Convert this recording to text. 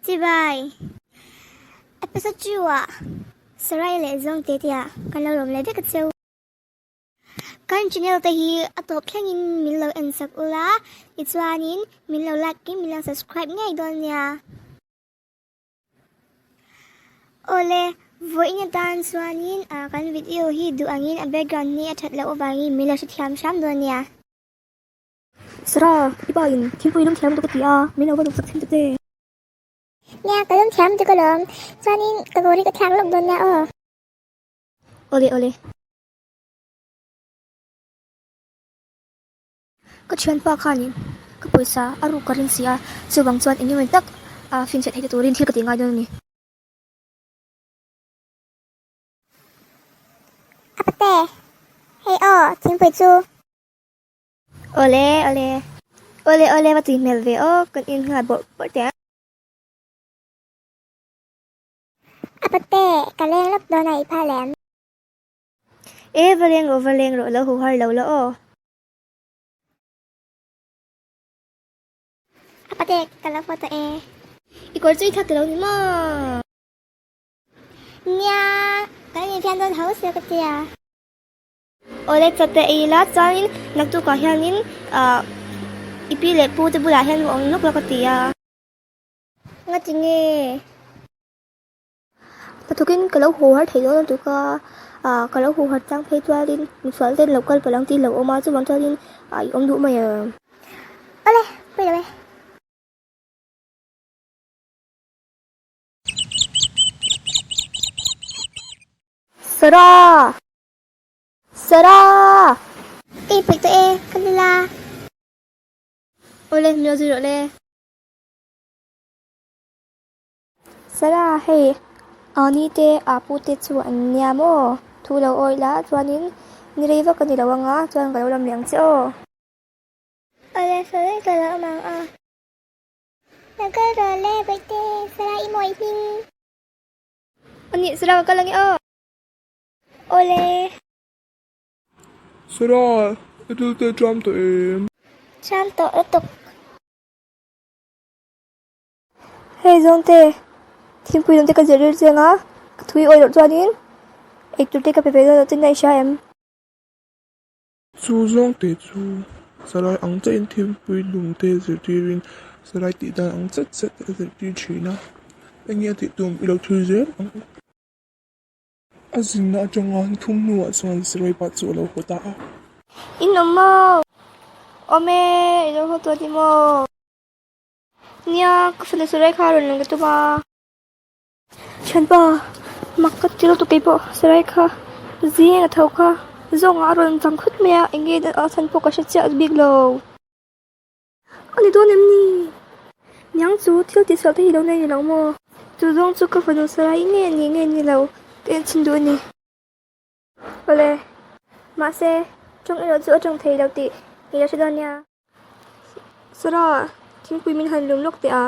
Chibai! Episode 2 ah Sarai leh Zawngte tia kan lo lawm leh vek a cheu. Kan channel te hi a tawp thlengin min lo en sak ula, tichuanin min lo like in min lo subscribe ngei dawn nia. Awle, vawiin atan chuanin kan video hi duh angin a background hi a that loh avangin min lo hrethiam hram dawn nia. Sarah, i pa in thingpui lum thiam lutuk a ti a, min lo va duhsak thin ta che. Nia, ka lum thiam lutuk alawm, chuanin ka kawr hi ka thlak lawk dawn nia aw. Awle, awle. Ka thianpa khanin ka pawisa a ruk ka ring si a, chuvang chuan eng emaw tak a finchhiat theih te turin thil ka tih ngai dawn a ni. A pate, hei aw, thingpui chu. Awle, awle. Awle, awle, va tui hmel ve aw, kan in nghal bawrh bawrh teh a. A pate, ka leng lawk dawn a i phal em? E, va leng rawh, va leng rawh, lo hu har lo la aw. A pate, ka lo photo e. I kawr chu i thlak ta lo ni maw? Nia, kan infiam dawn ho sia ka tia. Awle chawte ei ila chuanin naktukah hianin ah i pi leh pu te bulah hian va awm lawk la ka ti a. Nga ti nge? Hnathawkin ka lo haw har thei dawn lutuk a, ah ka lo haw har chang phei chuanin misual ten lo kal palh ang tih lo awm a, chuvang chuanin ah i awm duh mai ang. Awle, pawi lo e. Sarah! Sarah! Ka inpeih tawh e, ka ni la. Awle, min lo zui rawh le. Sarah, hei Ani te Apu te chu an nia maw? Thu lo awih la, chuanin ni rei vak ka ni lo anga, chuan ka lo lam leh ang che aw. Awle, sawi ka lo awm ang a. Lo kal rawh le, Bawihte, Sarah i mawi hming. Anih, Sarah ka kal ange aw. Awle. Sarah, i thil te tram tawh em? Tram tawh lutuk. Hei zawngte, thingpui lam te ka zirtir chiang a, ka thui awih loh chuanin eitur te ka pe ve dawn lo tin a i hria em? Chu zawngte chu Sarai ang chiahin thingpui lum te zirtirin Sarai tih dan ang chet chet a zirtir thin a, enge a tih tum i lo thil zel ang u. A zinna atanga thum hnuah chuan Sarai pa chu a lo haw ta a. In awm maw? Awm e, i lo haw tawh ni maw? Nia, ka fanu Sarai kha a rawn lang ka tum a. Thianpa, mak ka ti lutuk keipawh Sarai kha zing a tho kha zawngah a rawn chang khut mai a, eng nge a chhan pawh ka hre chiah bik lo. A ni dawn em ni? Niang chu thil tih sual te hi lo nei ni lo maw? Chu zawng chu ka fanu Sarai nge ni nge ni lo ka enchhin duh a ni. Awle, mahse tawng erawh chu a tawng thei lo tih i lo hre dawn nia. Sarah, thingpui min han lum lawk teh a.